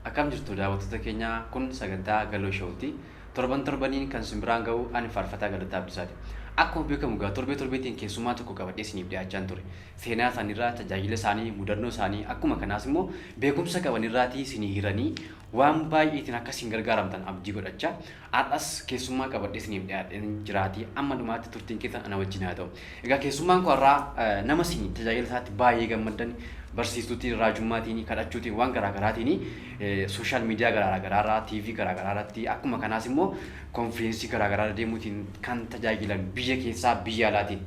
Akkam jirtu daawwattoota keenya? Kun sagantaa Galoo Showti. Torban torbaniin kan isin biraan ga'u ani Faarfataa Galataa Abdiisaati. Akkuma beekamu egaa torbee torbeetiin keessummaa tokko qabadhee isiniif dhiyaachaan ture. Seenaa isaaniirraa, tajaajila isaanii, mudannoo isaanii akkuma kanaas immoo beekumsa qabanirraatii isinii hiranii waan baay'eetiin akka isin gargaaramtan abdii godhachaa har'as keessummaa qabadhee isiniif dhiyaadheen jiraatii amma dhumaatti turtiin keessan ana wajjin haa ta'u. Egaa keessummaan koo har'aa nama isin tajaajila isaatti baay'ee gammaddan, barsiistuutiin, raajummaatiin, kadhachuutiin, waan garaa garaatiin sooshaal miidiyaa garaa garaarraa, TV garaa garaarratti akkuma kanaas immoo konfireensii garaa garaarra deemuutiin kan tajaajilan biyya keessaa biyya alaatiin.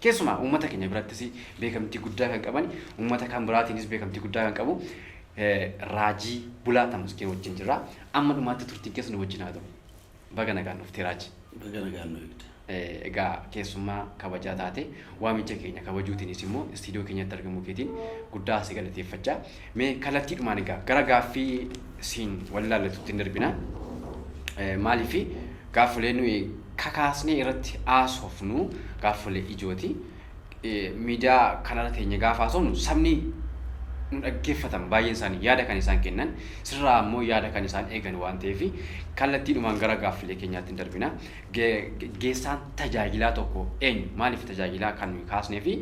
Keessumaa uummata keenya birattis beekamtii guddaa kan qaban, uummata kan biraatiinis beekamtii guddaa kan qabu Raajii Bulaa Tamasgeen wajjin jirra. Amma dhumaatti turtiin keessa nu wajjin haa ta'u. Baga nagaan dhuftee, Raajii. Baga nagaan nu eegde. Egaa keessummaa kabajaa taate waamicha keenya kabajuutiinis immoo istiidiyoo keenyatti argamuu keetiin guddaa si galateeffachaa. Mee kallattiidhumaan egaa gara gaaffii siin wal ilaallatutti hin darbina. Maaliif gaaffilee nuyi kakaasnee irratti haasofnu gaaffilee ijooti. Miidiyaa kanarra teenye gaafa haasofnu sabni nu dhaggeeffatan baay'een isaanii yaada kan isaan kennan sirraa ammoo yaada kan isaan eegan waan ta'eef kallattiidhumaan gara gaaffilee keenyaatti hin darbina. Geggeessaan tajaajilaa tokko eenyu? Maaliif tajaajilaa kan nuyi kaasnee fi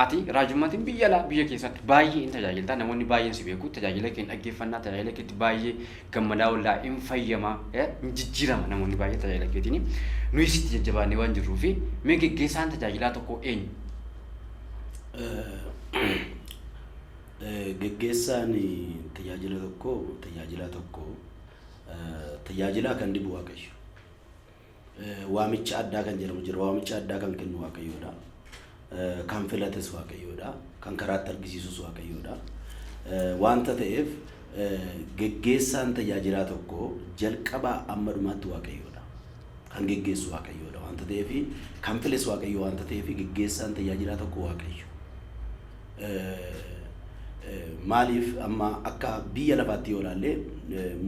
ati raajummaatiin biyya alaa biyya keessatti baay'ee hin tajaajilta, namoonni baay'een si beeku, tajaajila kee hin dhaggeeffannaa, tajaajila keetti baay'ee gammadaa ollaa hin fayyama, hin jijjiirama namoonni baay'ee tajaajila keetiin. Nuyi sitti jajjabaannee waan jirruu fi mee geggeessaan tajaajilaa tokko eenyu? Geggeessaan tajaajila tokko, tajaajilaa tokko, tajaajilaa kan dibu Waaqayyo. Waamicha addaa kan jedhamu jira. Waamicha addaa kan kennu Waaqayyoodha. Kan filates Waaqayyoodha. Kan karaatti argisiisus Waaqayyoodha. Wanta ta'eef geggeessaan tajaajilaa tokko jalqabaa amma dhumaatti Waaqayyoodha. Kan geggeessu Waaqayyoodha wanta ta'eef, kan files Waaqayyo wanta ta'eef, geggeessaan tajaajilaa tokko Waaqayyo. Maaliif amma akka biyya lafaatti yoo ilaalle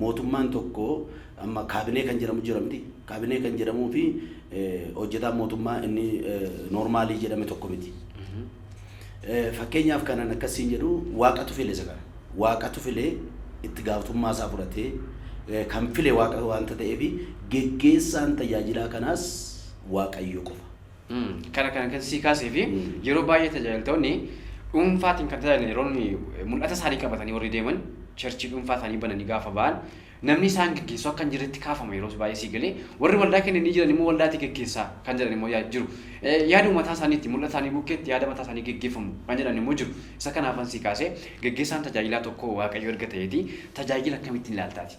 mootummaan tokko amma kaabinee kan jedhamu jira miti. Kaabinee kan jedhamuu fi hojjetaan mootummaa inni noormaalii jedhame tokko miti. Fakkeenyaaf kanan akkasiin jedhu Waaqatu file isa kana. Waaqatu file, itti gaafatamummaa isaa fudhatee kan file Waaqa waanta ta'eef geggeessaan tajaajilaa kanaas Waaqayyo qofa. Kana kan sii kaasee fi yeroo baay'ee tajaajiltoonni dhuunfaatiin kan tajaajilan yeroo inni mul'ata isaanii qabatanii warri deeman churchii dhuunfaa isaanii bananii gaafa ba'an namni isaan geggeessu akka hin jirretti kaafama. Yeroo baay'ee sii galee warri waldaa kennanii jiran immoo waldaatti geggeessaa kan jedhan immoo jiru. Yaada mataa isaaniitti mul'ata isaanii bukkeetti yaada mataa isaanii geggeeffamu kan jedhan immoo jiru. Isa kanaafan sii kaasee, geggeessaan tajaajilaa tokko Waaqayyo erga ta'eeti tajaajila akkamittiin ilaaltaati?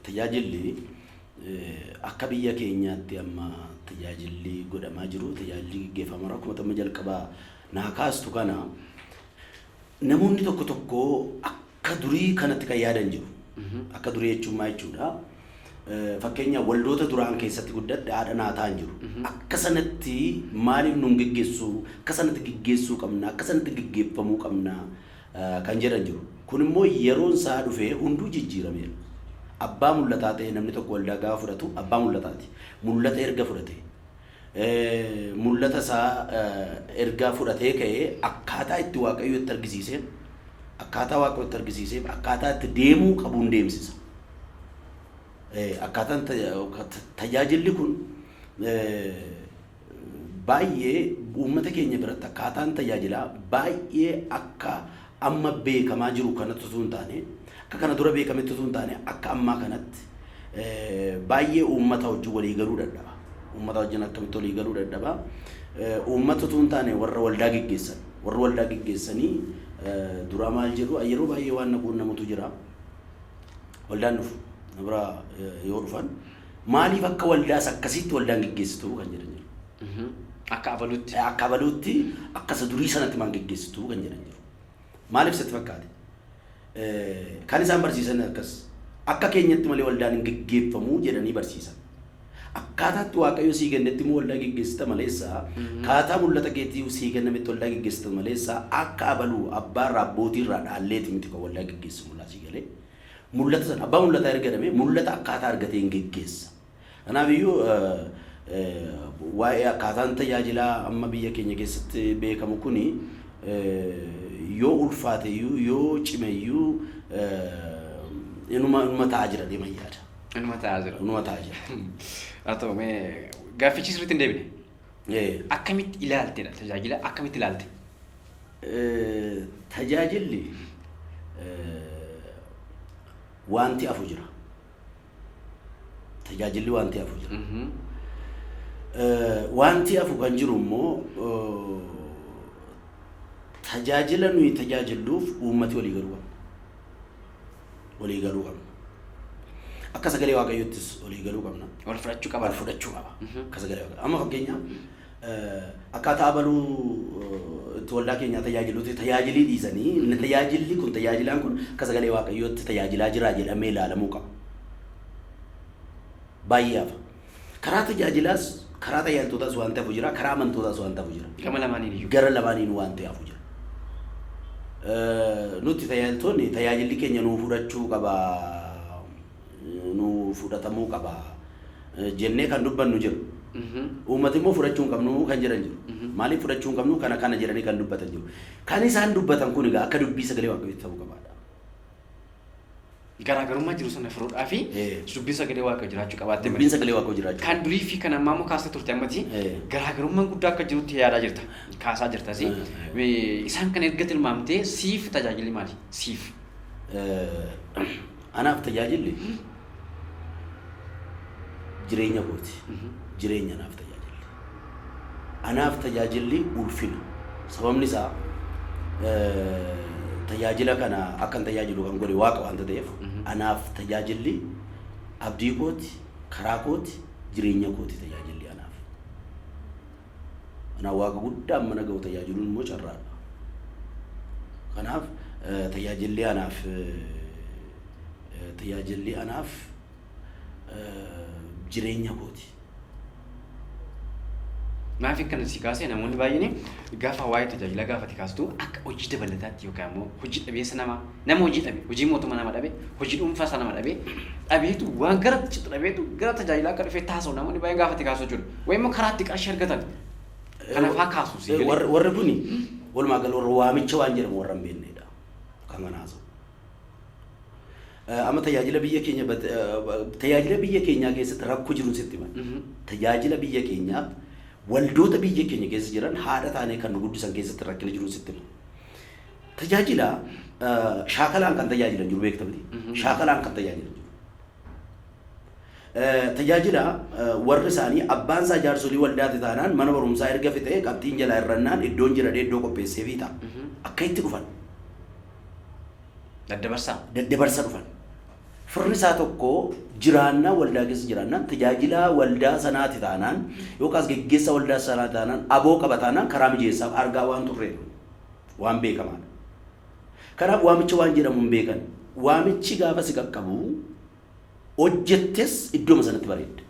Tajaajilli akka biyya keenyaatti amma tajaajilli godhamaa jiru, tajaajilli gaggeeffamaa jiru, akkuma amma jalqabaa naa kaastu kana, namoonni tokko tokko akka durii kanatti kan yaadan jiru. Akka durii jechuun maal jechuudha? Fakkeenyaaf waldoota duraan keessatti guddadhe haadha naa ta'an jiru. Akka sanatti maaliif nun geggeessu? Akka sanatti geggeessuu qabna, akka sanatti geggeeffamuu qabna kan jedhan jiru. Kun immoo yeroon isaa dhufee hunduu jijjiirameera. Abbaa mul'ataa ta'e namni tokko waldaa gaafa fudhatu abbaa mul'ataati. Mul'ata erga fudhate, mul'ata isaa erga fudhatee ka'ee akkaataa itti Waaqayyo itti argisiisee, akkaataa Waaqayyo itti argisiiseef akkaataa itti deemuu qabuun deemsisa. Akkaataan tajaajilli kun baay'ee uummata keenya biratti akkaataan tajaajilaa baay'ee akka amma beekamaa jiru kanatti osoo hin taane, akka kana dura beekametti osoo hin taane, akka ammaa kanatti baay'ee uummata wajjin walii galuu dadhaba. Uummata wajjin akkamitti walii galuu dadhaba? Uummata osoo hin taane warra waldaa geggeessan. Warra waldaa geggeessanii duraa maal jedhu, yeroo baay'ee waan na quunnamutu jira. Waldaan dhufu. Na bira yoo dhufan maaliif akka waldaas akkasitti waldaan geggeessitu kan jedhan jiru. Akka abaluutti. Akka abaluutti, akka isa durii sanatti maal geggeessitu kan jedhan jiru. Maaliif sitti fakkaate? Kan isaan barsiisan akkas. Akka keenyatti malee waldaan hin geggeeffamuu jedhanii barsiisan. Akkaataatti Waaqayyo sii kennetti immoo waldaa geggeessita maleessa, akkaataa mul'ata keetii sii kennametti waldaa geggeessita maleessa, akka abaluu abbaarraa abbootiirraa dhaalleeti miti kan waldaa geggeessu mul'aa sii galee. Mul'ata sana abbaa mul'ataa erga jedhamee mul'ata akkaataa argatee hin geggeessa. Kanaaf iyyuu waa'ee akkaataan tajaajilaa amma biyya keenya keessatti beekamu kuni Yoo ulfaate iyyuu, yoo cime iyyuu, inuma ta'aa jira deeman yaada. Inuma ta'aa jira. Inuma ta'aa jira. Haa ta'u, mee gaaffichi sirriitti hin deebine. Akkamitti ilaaltedha tajaajila, akkamitti ilaalte? Tajaajilli wanti afu jira. Tajaajilli wanti afu jira. Wanti afu kan jiru immoo tajaajila nuyi tajaajilluuf uummati walii galuu qabna. Walii galuu qabna. Akka sagalee Waaqayyoottis walii galuu qabna. Wal fudhachuu qaba. Wal fudhachuu qaba. Akka sagalee Waaqayyoo. Amma fakkeenyaaf akkaataa abaluu itti waldaa keenyaa tajaajiluutti tajaajilii dhiisanii, inni tajaajilli kun, tajaajilaan kun akka sagalee Waaqayyootti tajaajilaa jira jedhamee ilaalamuu qaba. Baay'ee hafa. Karaa tajaajilaas, karaa tajaajiltootaas waan hafu jira, karaa amantootaas waan hafu jira. Gama lamaaniin iyyuu. Gara lamaaniin waan hafu jira. Nuti tajaajiltoonni tajaajilli keenya nuu fudhachuu qaba, nuu fudhatamuu qaba jennee kan dubbannu jira. Uummati immoo fudhachuu hin qabnu kan jedhan jiru. Maaliif fudhachuu hin qabnu, kana kana jedhanii kan dubbatan jiru. Kan isaan dubbatan kun egaa akka dubbii sagalee Waaqayyootti ta'uu qabaadha. Garaagarummaa jiru sana furuudhaa fi dubbiin sagalee Waaqayyoo jiraachuu qabaatte. Dubbiin sagalee Waaqayyoo jiraachuu. Kan durii fi kan ammaa immoo kaastee turte ammati garaagarummaan guddaa akka jirutti yaadaa jirta. Kaasaa jirtas. Isaan kana erga tilmaamtee, siif tajaajilli maali? Siif. Anaaf tajaajilli jireenya kooti. Jireenya anaaf tajaajilli. Anaaf tajaajilli ulfina. Sababni isaa tajaajila kana akkan tajaajilu kan godhe Waaqa waanta ta'eef, anaaf tajaajilli abdii kooti, karaa kooti, jireenya kooti tajaajilli anaaf. Anaaf Waaqa guddaa mana ga'u tajaajiluun immoo carraadha. Kanaaf tajaajilli anaaf jireenya kooti. Maaf akkana si kaasee, namoonni baay'een gaafa waa'ee tajaajilaa gaafate kaastu akka hojii dabalataatti yookaan immoo hojii dhabeessa nama, nama hojii dhabe, hojii mootummaa nama dhabe, hojii dhuunfaa isaa nama dhabe, dhabeetu waan gara citu dhabeetu gara tajaajilaa akka dhufee taasa'u namoonni baay'een gaafate kaasu jechuudha. Wayi immoo karaa itti qarshii argatan kana faa kaasu si galee. Warri kuni walumaa gala warra waamicha waan jedhamu warra hin beeknedha. Kan kana haasa'u. Amma tajaajila biyya keenyaa keessatti rakkoo jiru sitti hima. Tajaajila biyya keenyaaf waldoota biyya keenya keessa jiran haadha taanee kan nu guddisan keessatti rakkina jiru sitti hima. Tajaajila shaakalaan kan tajaajilan jiru, beekta miti? Shaakalaan kan tajaajilan jiru. Tajaajila warri isaanii abbaan isaa jaarsolii waldaati taanaan, mana barumsaa erga fixee qabxiin jalaa hir'annaan iddoon jira, iddoo qopheesseefii ta'a. Akka itti dhufan. Daddabarsaa. Daddabarsa dhufan. Firri isaa tokko jiraannaa, waldaa keessa jiraannaan, tajaajila waldaa sanaati taanaan, yookaas geggeessa waldaa sanaati taanaan, aboo qaba taanaan, karaa mijeessaaf argaa waan turreedha. Waan beekamaadha. Kanaaf waamicha waan jedhamu hin beekan. Waamichi gaafa si qaqqabu hojjettes iddooma sanatti bareedda.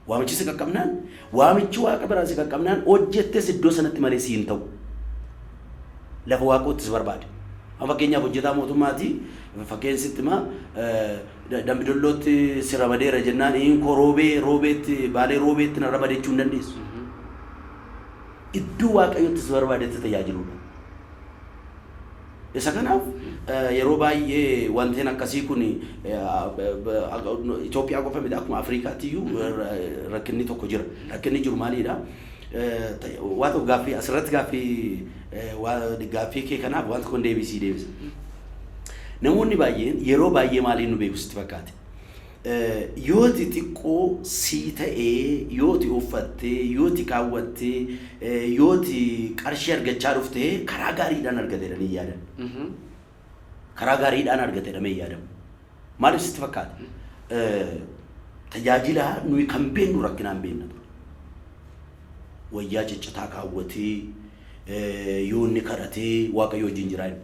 Waamichi si qaqqabnaan, waamichi Waaqa biraa si qaqqabnaan, hojjettes iddoo sanatti malee si hin ta'u. Lafa Waaqootti si barbaade. Amma fakkeenyaaf hojjetaa mootummaati, fakkeenya sitti himaa, Dambidollootti si ramadeera jennaan, inni koo Roobee, Roobeetti, Baalee Roobeetti na ramade jechuu hin dandeessu. Iddoo Waaqayyotti si barbaadetti tajaajiluudha. Isa kanaaf yeroo baay'ee wanteen akkasii kun Itoophiyaa qofa miti, akkuma Afrikaatti iyyuu rakkinni tokko jira. Rakkinni jiru maalidha? Waa tokko gaaffii asirratti gaaffii kee kanaaf waan tokko deebisii deebisa. Namoonni baay'een yeroo baay'ee maaliin nu beeku sitti fakkaate? Yooti xiqqoo sii ta'ee, yooti uffattee, yooti kaawwattee, yooti qarshii argachaa dhuftee, karaa gaariidhaan argate jedhanii yaadan. Karaa gaariidhaan argate jedhamee yaadamu. Maaliif sitti fakkaate? Tajaajila nuyi kan beennu rakkinaan beenna ture. Wayyaa ciccitaa kaawwatee, yoo inni kadhatee Waaqayyo wajjin jiraa inni.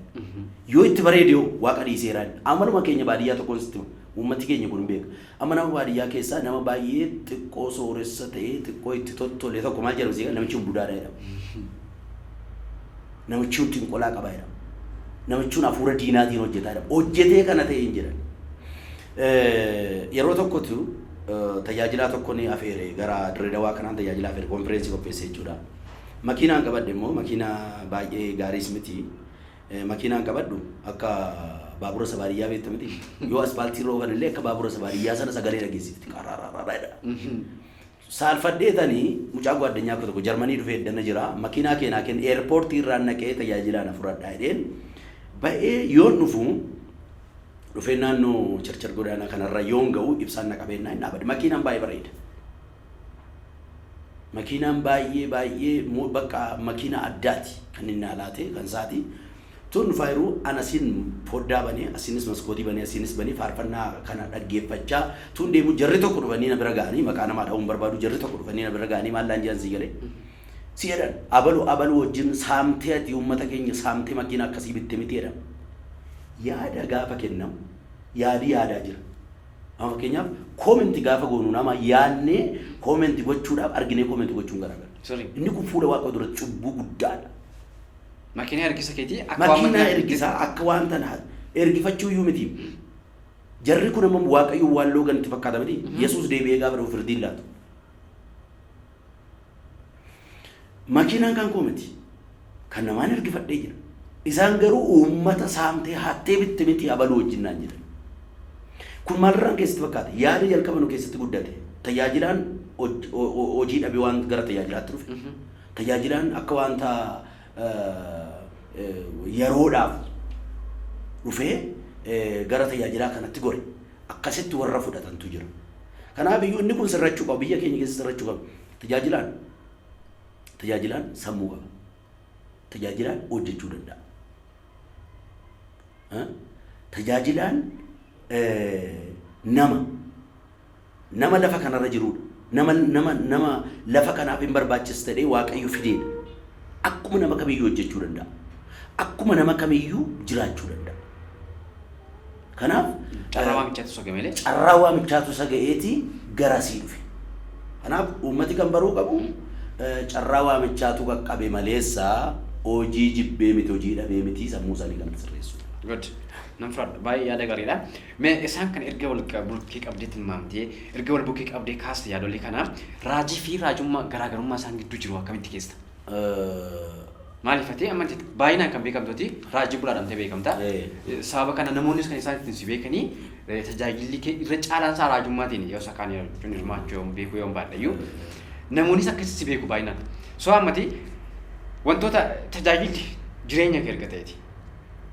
Yoo itti bareede hoo Waaqa dhiiseeraa inni. Amaluma keenya baadiyyaa tokkoon sitti hima. Uummati keenya kun hin beeka. Amma nama baadiyyaa keessaa nama baay'ee xiqqoo sooressa ta'ee xiqqoo itti tottole tokko maal jedhama seeqa, namichi kun budaadha jedhama. Namichi kun xinqolaa qaba jedhama. Namichi kun hafuura diinaatiin hojjetaa jedhama. Hojjetee kana ta'e hin jedhan. Yeroo tokkotu tajaajilaa tokko ni afeere, gara Dirree Dawaa kanaan tajaajila afeere, konfireensii qopheesse jechuudha. Makiinaan qabadhe immoo makiinaa baay'ee gaariis miti. Makiinaan qabadhu akka baabura isa baadiyyaa beekta miti. Yoo aspaaltii roofan illee akka baabura isa baadiyyaa sana sagalee dhageessifti. Qarararara jedha. Saalfadheetanii mucaa gwaaddanyaa koo tokko Jarmanii dhufee eddana jira. Makiinaa kee naa kenni, eerpoortii irraan naqee tajaajilaa na fudhadhaa jedheen ba'ee yoon dhufu dhufee naannoo Charchar Godaanaa kanarra yoon ga'u ibsaan na qabeennaa hin dhaabadhe. Makiinaan baay'ee bareeda. Makiinaan baay'ee baay'ee bakka makiinaa addaati kan inni naa laate kan isaati. Tun dhufaa jiru an asiin foddaa banee, asiinis maskootii banee, asiinis banee faarfannaa kana dhaggeeffachaa tun deemu jarri tokko dhufanii na bira ga'anii, maqaa namaa dha'uu hin barbaadu, jarri tokko dhufanii na bira ga'anii maal naan jedhan sii galee? Si jedhan, abalu abalu wajjin saamtee, ati uummata keenya saamtee makiinaa akkasii bitte miti jedhan. Yaada gaafa kennamu yaadi yaadaa jira. Amma fakkeenyaaf comment gaafa goonu nama yaadnee comment gochuudhaaf arginee comment gochuun garaagara. Inni kun fuula Waaqa duratti cubbuu guddaadha. Makiinaa ergisa keetii akka waan makiinaa makiinaa ergisaa akka waan tana ergifachuu iyyuu miti. Jarri kun ammoo Waaqayyo waan loogan itti fakkaata miti. Yesuus deebi'ee gaafa dhufu firdiin laatu. Makiinaan kan koo miti. Kan namaan ergifadhee jira. Isaan garuu uummata saamtee hattee bitte miti abaluu wajjin naan jedhan. Kun maalirraan keessatti fakkaata? Yaada jalqaba nu keessatti guddate. Tajaajilaan hojii dhabee waan gara tajaajilaatti dhufe. Tajaajilaan akka wanta yeroodhaaf dhufee gara tajaajilaa kanatti gore. Akkasitti warra fudhatantu jira. Kanaaf iyyuu inni kun sirrachuu qaba. Biyya keenya keessa sirrachuu qaba. Tajaajilaan sammuu qaba. Tajaajilaan hojjechuu danda'a. Tajaajilaan nama lafa kanarra jirudha. Nama lafa kanaaf hin barbaachisu ta'ee Waaqayyo fideedha. Akkuma nama kamiyyuu hojjechuu danda'a. Akkuma nama kamiyyuu jiraachuu danda'a. Kanaaf Carraa waamichaatu isa ga'e malee. Carraa waamichaatu isa ga'eeti garasii dhufe. Kanaaf uummati kan baruu qabu carraa waamichaatu qaqqabe maleessa hojii jibbee miti, hojii dhabee miti, sammuu isaanii kanatti sirreessu. Good. Nan fudhadha. Baay'ee yaada gaariidha. Mee isaan kana erga wal bukkee qabdee tilmaamtee, erga wal bukkee qabdee kaaste yaadolee kana, raajii fi raajummaa garaagarummaa isaan gidduu jiru akkamitti keessa? Maaliif ati amma baay'inaan kan beekamtuti raajii bulaadhaan beekamta. Sababa kana namoonnis kan isaan ittiin si beekanii tajaajilli kee irra caalaan isaa raajummaatiin, yoo isa kaan jechuun hirmaachuu yoo beekuu yoo baadhayyuu namoonnis akkasitti si beeku baay'inaan. So ammati wantoota tajaajilli jireenya kee erga ta'eeti.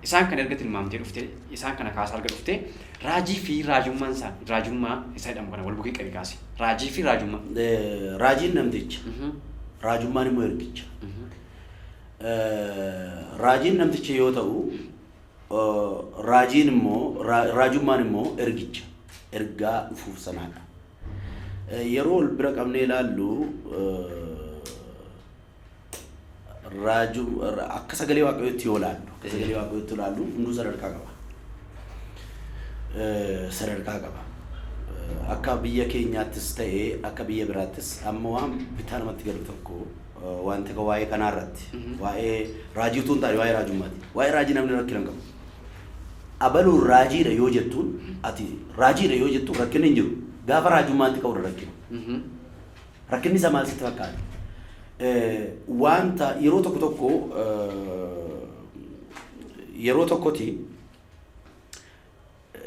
Isaan kana erga tilmaamtee dhuftee, isaan kana kaasaa erga dhuftee, raajii fi raajummaan isaa raajummaa isa jedhamu kana wal bukkee qabi kaase. Raajii fi raajummaa. Raajiin namticha. Raajummaan immoo ergicha. Raajiin namticha yoo ta'u, raajiin immoo, raajummaan immoo ergicha. Ergaa dhufuuf sanaadha. Yeroo wal bira qabnee ilaallu, raajuu akka sagalee Waaqayyootti yoo ilaallu, akka sagalee Waaqayyootti ilaallu, hunduu sadarkaa qaba. Sadarkaa qaba. Akka biyya keenyaattis ta'ee akka biyya biraattis amma waan bitaa namatti galu tokko wanti akka waa'ee kanaa irratti, waa'ee raajii utuu hin taane waa'ee raajummaati. Waa'ee raajii namni rakkina hin qabu. Abaluun raajiidha yoo jettuun, ati raajiidha yoo jettuun rakkinni hin jiru. Gaafa raajummaatti ka'udha rakkina. Rakkinni isaa maal sitti fakkaata? Wanta yeroo tokko tokko, yeroo tokkoti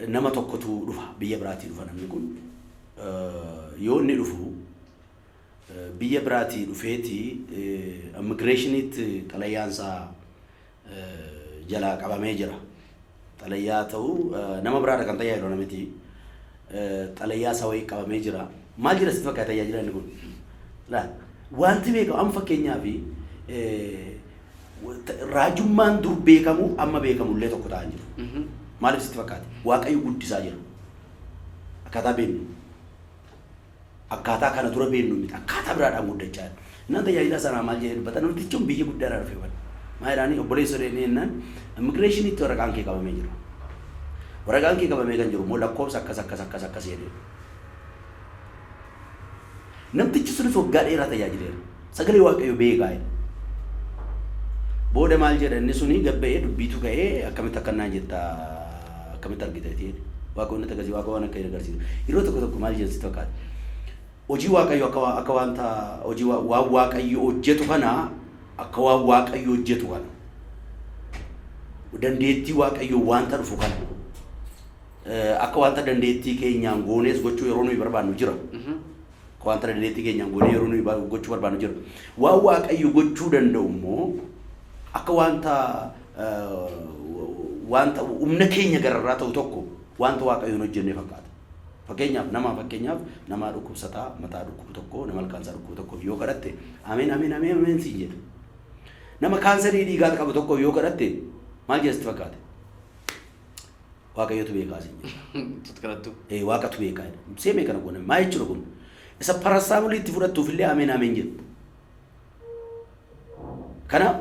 nama tokkotu dhufa, biyya biraatii dhufa namni kun. Yoo inni dhufu biyya biraatii dhufeeti immigrationiitti xalayyaan isaa jalaa qabamee jira. Xalayyaa ta'u nama biraadha kan tajaajilu namitti. Xalayyaa isaa wayii qabamee jira. Maal jira sitti fakkaata tajaajila inni kun? Laa, wanti beekamu amma fakkeenyaaf raajummaan dur beekamu amma beekamu illee tokko ta'aa jiru. Maaliif sitti fakkaate? Waaqayyo guddisaa jira. Akkaataa beeknu. Akkaataa kana dura beeknu miti. Akkaataa biraadhaan guddachaa jira. Innaan tajaajila sanaa maal jedhee dubbata? Namtichi kun biyya guddaadhaa dhufe bara. Maal jedhaanii obboleessa jedhanii jennaan, immigrationiitti waraqaan kee qabamee jira. Waraqaan kee qabamee kan jiru immoo lakkoofsa akkas akkas akkas akkas jedhee. Namtichi sunis waggaa dheeraa tajaajileera. Sagalee Waaqayyo beekaa jedha. Booda maal jedha inni suni gabba'ee dubbiitu ka'ee, akkamitti akkanaan jetta, akkamitti argita jedhee. Waaqayyo natti agarsiisa, Waaqayyo waan akka agarsiisu. Yeroo tokko tokko maal jedhu sitti fakkaata? Hojii Waaqayyo akka wanta hojii waan Waaqayyo hojjetu kana Akka waan Waaqayyo hojjetu kana, dandeettii Waaqayyo wanta dhufu kana, akka wanta dandeettii keenyaan goonees gochuu yeroo nuyi barbaannu jira. Akka wanta dandeettii keenyaan goonee yeroo nuyi gochuu barbaannu jira. Waan Waaqayyo gochuu danda'u immoo akka wanta humna keenya gararraa ta'u tokko wanta Waaqayyo hin hojjenne fakkaata. Fakkeenyaaf nama dhukkubsataa mataa dhukkubu tokko, nama ilkaansaa dhukkubu tokko yoo kadhatte, "Ameen, ameen, ameen, ameen" siin jedha. Nama kaansarii dhiigaa qabu tokko yoo kadhatte maal jedha sitti fakkaate? "Waaqayyotu beekaa" siin jedha. Tutti kadhattu. Ee, "Waaqatu beekaa" jedha. Seemee kana goone maal jechuudha kun? Isa paracetamolii itti fudhattuuf illee "Ameen, ameen" jetta. Kanaaf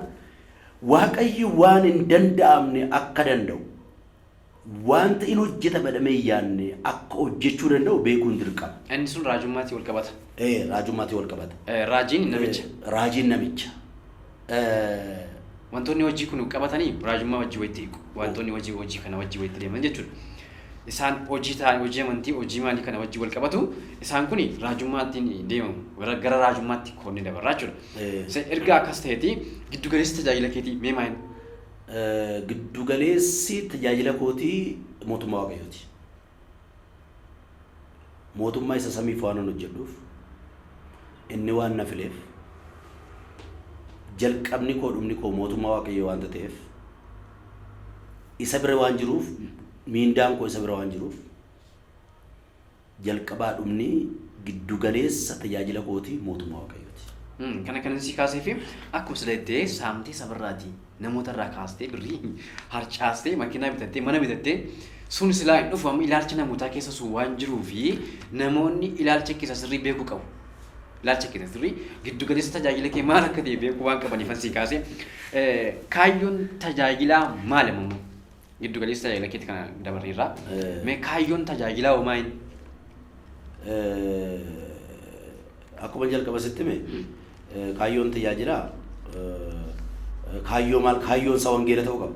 Waaqayyo waan hin danda'amne akka danda'u, wanta hin hojjeta jedhamee hin yaadne akka hojjechuu danda'u beekuun dirqama. Inni sun raajummaatii wal qabata. Ee, raajummaatii wal qabata. Raajiin namicha. Raajiin namicha. Wantoonni hojii kun qabatanii raajummaa wajjii walitti hiiku. Wantoonni hojii kana wajjii walitti deeman jechuudha. Isaan hojii ta'an, hojii amantii, hojii maalii kana wajjii wal qabatu, isaan kun raajummaattiin deemamu. Gara raajummaatti koonnee dabarraa jechuudha. Erga akkas ta'eeti, giddu galeessi tajaajila keetii mee maal? Giddu galeessi tajaajila kootii mootummaa Waaqayyooti. Mootummaa isa samiif waan hojjedhuuf, inni waan na fileef, jalqabni koo dhumni koo mootummaa Waaqayyoo waanta ta'eef, isa bira waan jiruuf, miindaan koo isa bira waan jiruuf, jalqabaa dhumni giddu galeessa tajaajila kootii mootummaa Waaqayyooti. Kana kan si kaasee fi akkuma sila jettee saamtee sabarraatii namoota irraa kaastee, birrii harcaastee, makiinaa bitattee, mana bitattee, sun silaa hin dhufu. Amma ilaalcha namootaa keessa sun waan jiruu fi namoonni ilaalcha keessa sirrii beekuu qabu. Ilaalcha keessa sirrii giddu galeessa tajaajila kee maal akka ta'e beekuu waan qabaniif si kaasee. Kaayyoon tajaajilaa maali ammoo? Giddu galeessa tajaajila keetti kana dabarreerraa. Mee kaayyoon tajaajilaa hoo maali? Akkuma jalqaba sitti hime, kaayyoon tajaajilaa kaayyoo maal, kaayyoon isaa wangeela ta'uu qaba.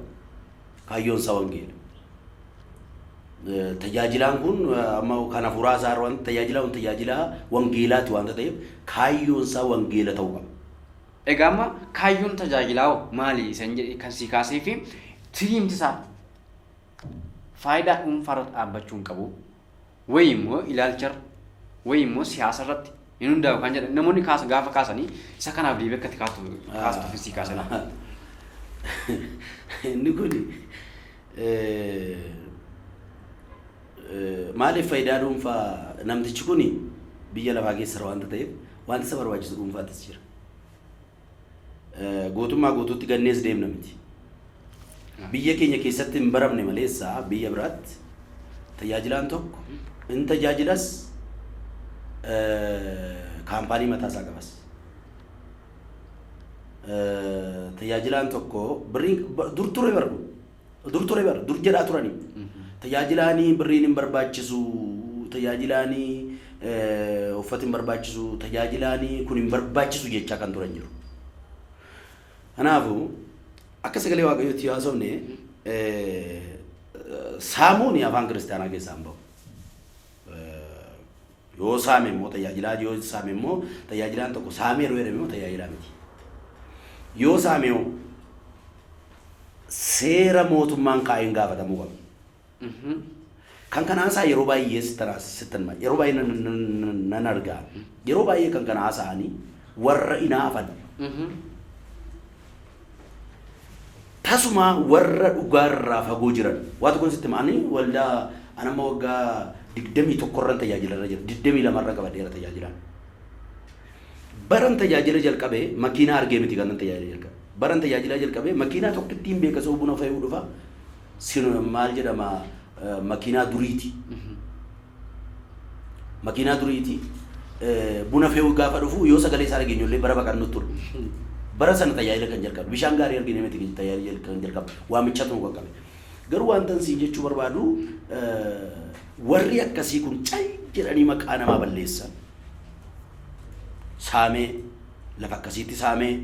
Kaayyoon isaa wangeela. Tajaajilaan kun amma kan hafuuraa isaa waan tajaajilaan kun tajaajilaa wangeelaati waanta ta'eef, kaayyoon isaa wangeela ta'uu qaba. Egaa amma kaayyoon tajaajilaa hoo maali isan jedhe kan si kaasee fi tiriimti isaa faayidaa dhuunfaarra dhaabbachuu hin qabu. Wayi immoo ilaalcharra, wayi immoo siyaasa irratti hin hundaa'u kan jedhan namoonni kaasa gaafa kaasanii, isa kanaaf deebii akka itti kaastuuf si kaasan. Inni kun maaliif faayidaa dhuunfaa, namtichi kun biyya lafaa keessa waanta ta'eef wanti isa barbaachisu dhuunfaattis jira. Guutummaa guutuutti gannees deemna miti. Biyya keenya keessatti hin baramne maleessa, biyya biraatti tajaajilaan tokko in tajaajilas, kaampaanii mataa isaa qabas. Tajaajilaan tokko birrii dur ture bar, dur ture bar, dur jedhaa turani. Tajaajilaanii birriin hin barbaachisu, tajaajilaanii uffati hin barbaachisu, tajaajilaanii kun hin barbaachisu jechaa kan turan jiru. Kanaafuu akka sagalee Waaqayyootti yoo haasofne, saamuun afaan kiristaanaa keessaa hin bahu. Yoo saame immoo tajaajilaa, yoo saame immoo tajaajilaan tokko saamee yeroo jedhame immoo tajaajilaa miti. Yoo saame hoo seera mootummaan kaa'een gaafatamuu qaba. Kan kana haasaa yeroo baay'ee sittan yeroo baay'ee nan argaa. Yeroo baay'ee kan kana haasa'anii warra inaafan. Tasuma warra dhugaarraa fagoo jiran. Waa tokkoon sitti hima. Ani waldaa an amma waggaa 21rran tajaajila irra jira. 22rra qabadheera tajaajilaan. Baran tajaajila jalqabe makiinaa argee miti kan tajaajila jalqabe. Baran tajaajila jalqabe makiinaa tokkittiin beeka, soo buna fe'uu dhufa. Sin maal jedhama, makiinaa duriiti. Makiinaa duriiti. Buna fe'uu gaafa dhufu yoo sagalee isaa dhageenyu illee bara baqannu ture. Bara sana tajaajila kan jalqabe. Bishaan gaarii argine miti tajaajila kan jalqabe. Waamichatu nu qaqqabe. Garuu wanta siin jechuu barbaadu, warri akkasii kun cal jedhanii maqaa namaa balleessan. Saamee, lafa akkasiitti saamee,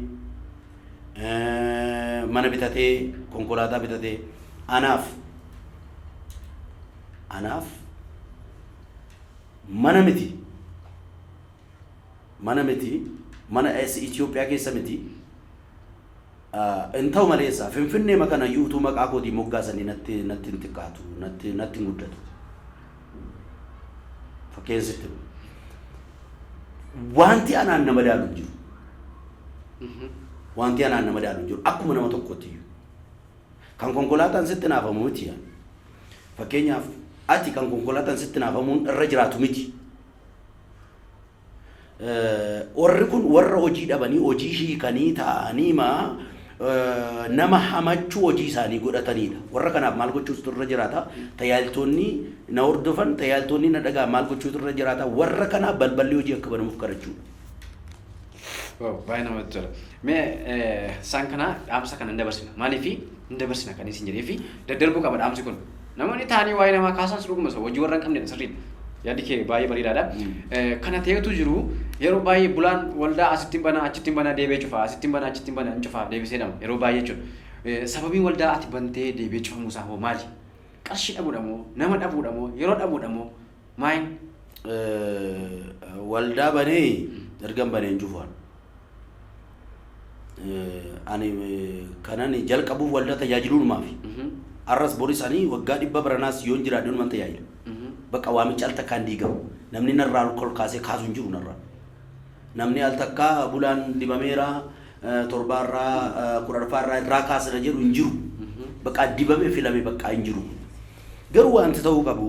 mana bitatee, konkolaataa bitatee, anaaf mana miti. Mana miti. Mana Itoophiyaa keessa miti. Hin ta'u maleessa Finfinnee kana iyyuu utuu maqaa kootii moggaasanii natti hin xiqqaatu, natti hin guddatu. Fakkeenya sitti himu. Wanti anaan nama daalu hin jiru. Wanti anaan nama daalu hin jiru. Akkuma nama tokkotti iyyuu. Kan konkolaataan sitti naafamu miti. Fakkeenyaaf, ati kan konkolaataan sitti naafamuun irra jiraatu miti. Warri kun warra hojii dhabanii, hojii hiikanii taa'anii maa nama hamachuu hojii isaanii godhatanidha. Warra kanaaf maal gochuutu irra jiraata? Tajaajiltoonni na hordofan, tajaajiltoonni na dhagaan maal gochuutu irra jiraata? Warra kanaaf balballi hojii akka banamuuf kadhachuudha. Wow, baay'ee namatti tola. Mee isaan kana dhaamsa kana hin dabarsina. Maaliif hin dabarsina kan isin jedhee fi daddarbuu qaba dhaamsi kun. Namoonni taa'anii waa'ee namaa kaasan dhuguma isa hojii warra hin qabnedha, sirriidha. Yaaddi kee baay'ee bareedaadha. Kana ta'etu jiru, yeroo baay'ee bulaan waldaa asitti hin banaa, achitti hin banaa, deebi'ee cufaa, asitti hin banaa, achitti hin banaa, hin cufaa, deebisee nama yeroo baay'ee jechuudha. Sababiin waldaa ati bantee deebi'ee cufamuu isaa hoo maali? Qarshii dhabuudha moo, nama dhabuudha moo, yeroo dhabuudha moo, maayin? Waldaa banee ergan banee hin cufu. Ani kanan jalqabuuf waldaa tajaajiluudhumaafi. Arras boris, ani waggaa 100 baranaas yoon jiraadhe numan tajaajila. Bakka waamicha al takkaan diigamu. Namni narraa ol kaasee kaasu hin jiru narraa. Namni al takkaa bulaan dibameera, torbaarraa, 10ffaarraa irraa kaasna jedhu hin jiru. Bakka dibame filame bakka hin jiru. Garuu wanti ta'uu qabu,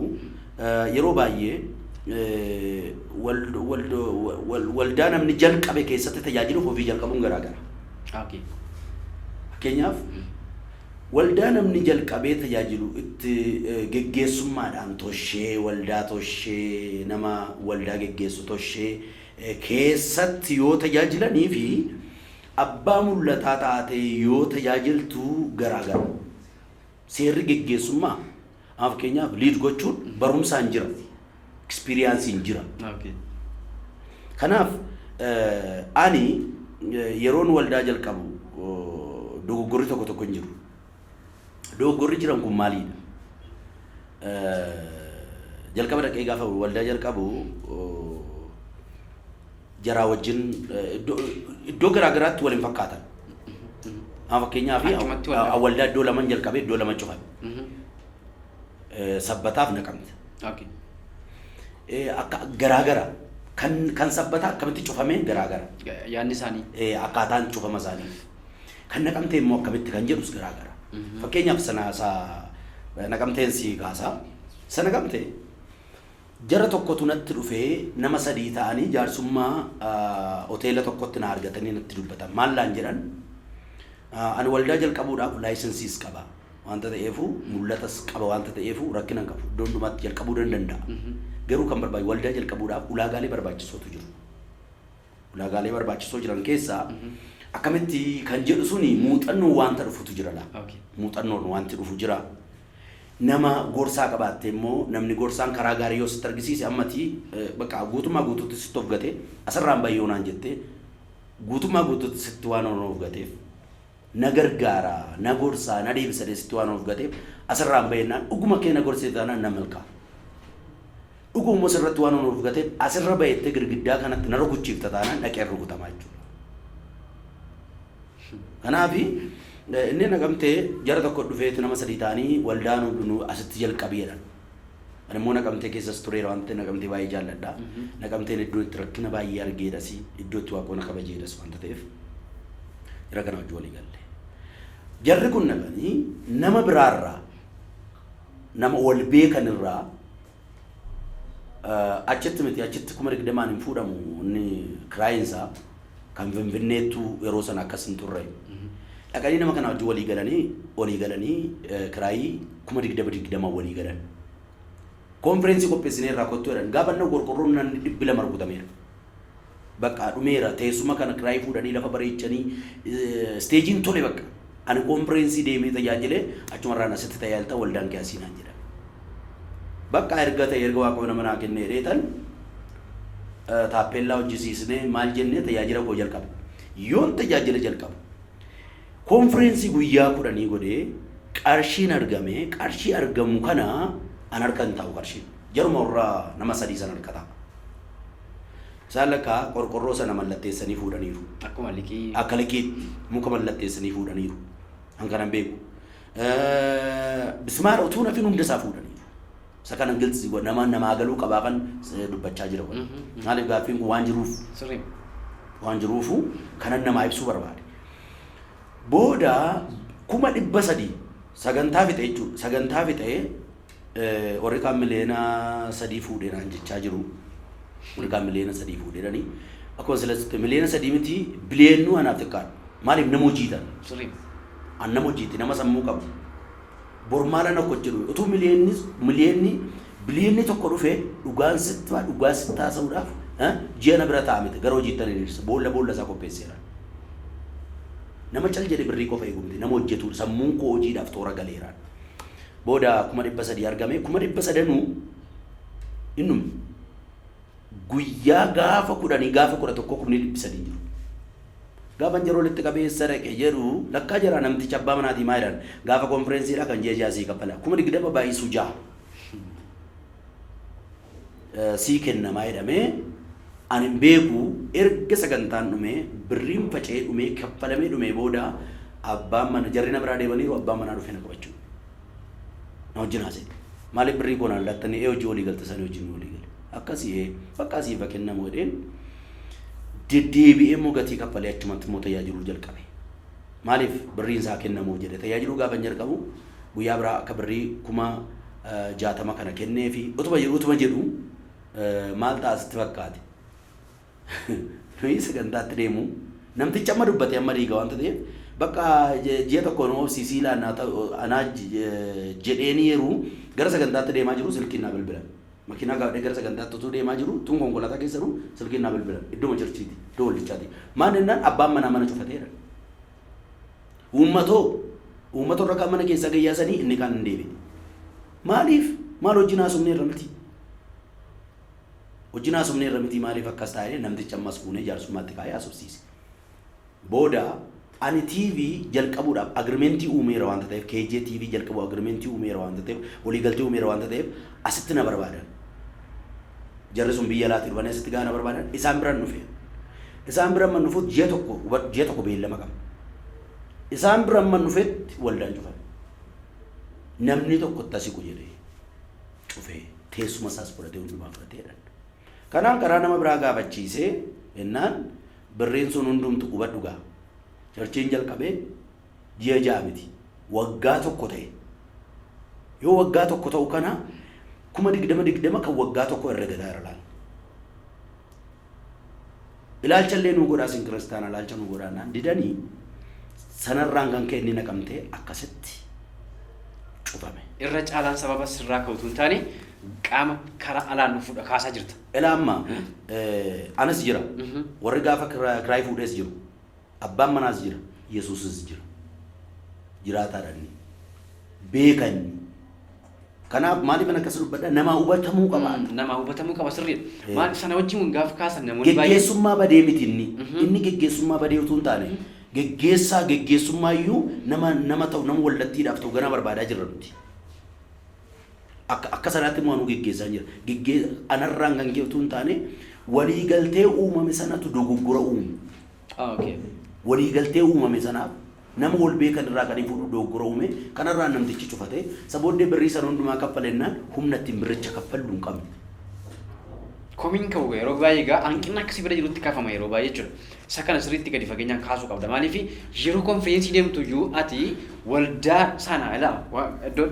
yeroo baay'ee waldaa namni jalqabe keessatti tajaajiluuf ofii jalqabuun garaagara. Fakkeenyaaf, waldaa namni jalqabee tajaajilu itti geggeessummaadhaan toshee, waldaa toshee, nama waldaa geggeessu toshee keessatti yoo tajaajilanii fi abbaa mul'ataa taate yoo tajaajiltu garaagara. Seerri geggeessummaa, amma fakkeenyaaf, lead gochuun barumsaan jira. Experienceiin jira. Kanaaf ani yeroon waldaa jalqabu dogoggorri tokko tokko hin jiru. Dogoggorri jiran kun maalidha? Jalqaba dhaqee gaafa waldaa jalqabu jaraa wajjin iddoo garaa garaatti wal hin fakkaatan. Amma fakkeenyaaf Achumatti waldaa. Waldaa iddoo laman jalqabee iddoo lama cufame. Sabbataaf Naqamte. Akka garaa gara kan Sabbataa akkamitti cufame garaa gara. Yaadni isaanii. Akkaataan cufama isaanii. Kan Naqamtee immoo akkamitti kan jedhus garaa gara. Fakkeenyaaf, sana isa Naqamteen si kaasaa. Isa Naqamtee jara tokkotu natti dhufee, nama sadii ta'anii jaarsummaa hoteela tokkotti na argatanii natti dubbatan. Maal laan jedhan? Ani waldaa jalqabuudhaaf licenseiis qaba wanta ta'eefu, mul'atas qaba wanta ta'eefu, rakkina hin qabu. Iddoo hundumaatti jalqabuu nan danda'a. Garuu kan barbaadu, waldaa jalqabuudhaaf ulaagaalee barbaachisootu jiru. Ulaagaalee barbaachisoo jiran keessaa akkamitti kan jedhu suni muuxannoon wanta dhufutu jira laa. Muuxannoon wanti dhufu jira. Nama gorsaa qabaatte immoo, namni gorsaan karaa gaarii yoo sitti argisiise, ammati bakka guutummaa guutuutti sitti of gate, asirraan bahi yoo naan jette, guutummaa guutuutti sitti waan of gateef, na gargaara, na gorsaa, na deebisa sitti waan of gateef, asirraan bahennaan dhuguma kee na gorsite taanaan na milkaa. Dhuguma sirratti waan of gateef asirra bahettee girgiddaa kanatti na rukuchiifta taanaan dhaqee rukutamaa jechuudha. Kanaafi inni Naqamtee jara tokko dhufeetu nama sadii ta'anii waldaa nu asitti jalqabi jedhan. Ani immoo Naqamtee keessas tureera waan ta'eef Naqamtee baay'ee jaalladha. Naqamteen iddoo itti rakkina baay'ee argeedhas, iddoo itti waaqoon kabajeedhas wanta ta'eef jara kana wajjin walii galle. Jarri kun dhaqanii nama biraarraa, nama wal beekan irraa, achitti miti, achitti 20,000n hin fuudhamu inni kiraayiinsaa, kan Finfinneettu yeroo sana akkas hin turre. Dhaqanii nama kana wajjin walii galanii kiraayii 20,000 20 walii galan. Konfireensii qopheessinee irraa kottu jedhan. Gaafa inni qorqorroon namni 200 rukutameera. Bakka dhumeera, teessuma kana kiraayii fuudhanii lafa bareechanii stageiin tole bakka. Ani konfireensii deemee tajaajilee achumarraan asitti tajaajilta, waldaan kee asii naan jedhan. Bakka erga ta'e, erga Waaqayyo nama naa kennee dheetan, taappellaa hojjisiisnee maal jennee tajaajila koo jalqabe. Yoon tajaajila jalqabu konfireensii guyyaa 10 godhee qarshiin argame, qarshii argamu kana an harka hin taa'u, qarshiin jaruma warra nama sadii san harka taa'a. Isaan lakkaa qorqorroo sana mallatteessanii fuudhaniiru. Akkuma liqii. Akka liqiitti muka mallatteessanii fuudhaniiru. An kanan beeku. Bismaara utuu nafin hunda isaa fuudhaniiru. Isa kana gilsi nama namaa galuu qabaa kan dubbachaa jira kun. Maaliif gaaffiin kun waan jiruuf Sirrii. waan jiruufu kanan namaa ibsuu barbaade. Booda 300,000 sagantaa fixe jechuudha. Sagantaa fixee warri kaan 3 miliyoona fuudhee naan jechaa jiru. Warri kaan 3 miliyoona fuudheedhani. Akkuma silatti 3 miliyoona miti biliyoonnuu anaaf xiqqaadha. Maaliif nama hojii ta'an. Sirrii. An nama hojiiti, nama sammuu qabu. Bor maala na jedhu utuu miliyoonni miliyoonni biliyoonni 1 dhufee dhugaan sitti dhugaa sitti haasa'uudhaaf ji'a na bira ta'a miti, gara hojiitti ani dirsa boolla boolla isaa qopheesseera. Nama cal jedhe birrii qofa eegu miti, nama hojjetu, sammuun koo hojiidhaaf toora galeera. Booda 300,000 argame, 300,000nuu innum guyyaa gaafa 10 gaafa 11 300,000 jiru. Gaafa yeroo walitti qabeessa dhaqe jedhu lakkaa jira namticha abbaa manaatii maa jedhan gaafa konfirensiidha kan ji'a 6 sii kaffala 20,000 baay'isuu 6 sii kennamaa jedhamee ani hin beeku. Erga sagantaan dhumee, birriin faca'ee dhumee, kaffalamee dhumee booda abbaan mana jarri na biraa deemaniiru, abbaan manaa dhufee na qabachuu na wajjin haasa'e. Maaliif birrii koo naan laattanii? Ee, hojii walii galte sanii wajjin walii gale akkasii, ee, bakka asiif kennamu jedheen. Deddeebi'ee immoo gatii kaffalee achumatti immoo tajaajiluu jalqabe. Maaliif birriin isaa kennamuuf jedhe tajaajiluu gaafa hin jalqabu guyyaa biraa akka birrii 60,000 kana kennee fi utuma jedhu maal ta'a sitti fakkaate? Nuyi sagantaatti deemu namtichi amma dubbate amma dhiiga waanta ta'eef bakka ji'a tokko nu obsiisii laannaa anaa jedheeni yeroo gara sagantaatti deemaa jiru silkiin naa bilbilan. Makiinaa gaafadhee gara sagantaatti utuu deemaa jiru tun konkolaataa keessa jiru silkiin naa bilbilan, iddoo churchiiti, iddoo waldichaati. Maal jennaan abbaan manaa mana cufateera. Uummatoo uummata irra kaan mana keessaa gayyaasanii inni kaan hin deebi'e. Maaliif maal wajjin haasofne irra miti? Wajjin haasofne irra miti, maaliif akkas taa'ee namticha ammas fuunee jaarsummaatti kaa'ee haasofsiise. Booda ani TV jalqabuudhaaf agreementii uumeera waanta ta'eef, KJ TV jalqabu agreementii uumeera waanta ta'eef, waliigaltee uumeera waanta ta'eef asitti na barbaadan. Jarri sun biyya alaatii dhufanii asitti gaa na barbaadan, isaan biraan dhufe. Isaan biraan man dhufuut ji'a 1, ji'a 1 beellama qaba. Isaan biraan man dhufetti waldaan cufame. Namni tokko itti asiqu jedhee cufee teessuma isaas fudhatee hundumaa fudhatee jedhan. Kanaan karaa nama biraa gaafachiisee jennaan birriin sun hundumtu hubadhu gaa. Churchiin jalqabee ji'a 6 miti. Waggaa 1 ta'e. Yoo waggaa 1 ta'u kana 20,000 20 kan waggaa 1 herregataa irra laala. Ilaalcha illee nuu godhaa, isin kiristaana ilaalcha nuu godhaa naan didanii sanarraan kan ka'e inni naqamtee akkasitti cufame. Irra caalaan sababa sirraa ka'utu hin taane qaama karaa alaan dhufuudha kaasaa jirta. Ilaa amma anas jira. Warri gaafa kiraayii fuudhees jiru. Abbaan manaas jira. Yesuusis jira. Jiraataadha inni. Beeka inni. Kanaaf maaliif akkas dubbadha? Nama hubatamuu qaba. Nama hubatamuu qaba, sirriidha. Maal sana wajjin gaafa kaasan namoonni baay'een. Geggeessummaa badee miti inni. Inni geggeessummaa badee utuu hin taane geggeessaa geggeessummaa iyyuu nama nama ta'u, nama waldattiidhaaf ta'u ganaa barbaadaa jirra nuti. Akka sanaatti immoo anuu geggeessaa jira. Geggee anarraan kan ka'e utuu hin taane waliigaltee uumame sanatu dogoggora uume. Waliigaltee uumame sanaaf nama wal beekan irraa kan hin fuudhu dogoggora uume, kanarraa namtichi cufate. Isa booddee birrii sana hundumaa kaffalennaan humna ittiin birricha kaffallu hin qabne. Komiin ka'u yeroo baay'ee egaa hanqina akkasii bira jirutti kaafama yeroo baay'ee jechuudha. Isa kana sirriitti gadi fageenyaan kaasuu qabda. Maaliif yeroo konfireensii deemtu iyyuu ati waldaa sana ilaa iddoo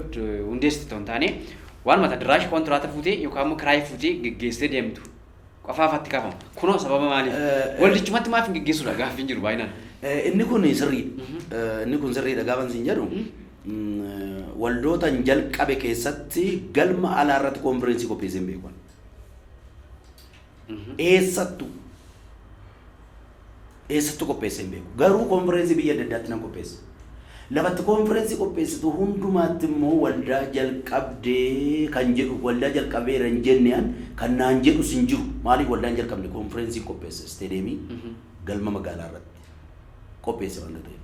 hundeessitu otoo hin taane waan mata diraash kontiraata fuutee yookaan immoo kiraayii fuutee geggeessitee deemtu qofaafatti kaafama. Kunoo sababa maaliif? Waldichumatti maaf hin geggeessuudha gaaffiin jiru baay'inaan. Inni kun sirriidha. Inni kun sirriidha gaafa isin jedhu waldootan jalqabe keessatti galma alaa irratti konfireensii qopheessee hin beeku. Eessattu eessattu qopheessee hin beeku. Garuu konfireensii biyya adda addaatti nan qopheessa. Lafatti konfireensii qopheessitu hundumaatti immoo waldaa jalqabdee kan jedhu waldaa jalqabeera hin jenne an kan naan jedhus hin jiru. Maaliif waldaan jalqabne konfireensii qopheessa isteedeemii galma magaalaa irratti qopheesse waanta ta'eef.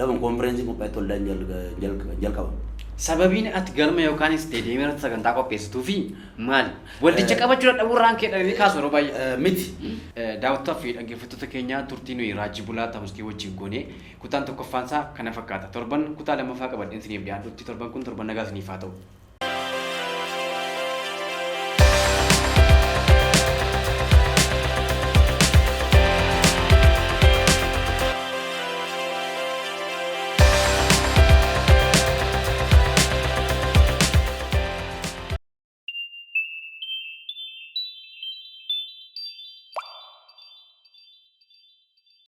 Lafa konfirensiin qophaa'etti waldaan jalqabama. Sababiin ati galma yookaan isteediyeemii irratti sagantaa qopheessituu fi maali? Waldicha qabachuu dadhabuu irraan kee dhalanii kaasu yeroo baay'ee. Miti. Daawwattootaa fi dhaggeeffattoota keenya, turtii nuyi Raajii Bulaa Tamasgee wajjin goone kutaan tokkoffaan isaa kana fakkaata. Torban kutaa lammaffaa qabadheen isiniif dhiyaadhutti torban kun torban nagaa isiniif haa ta'u.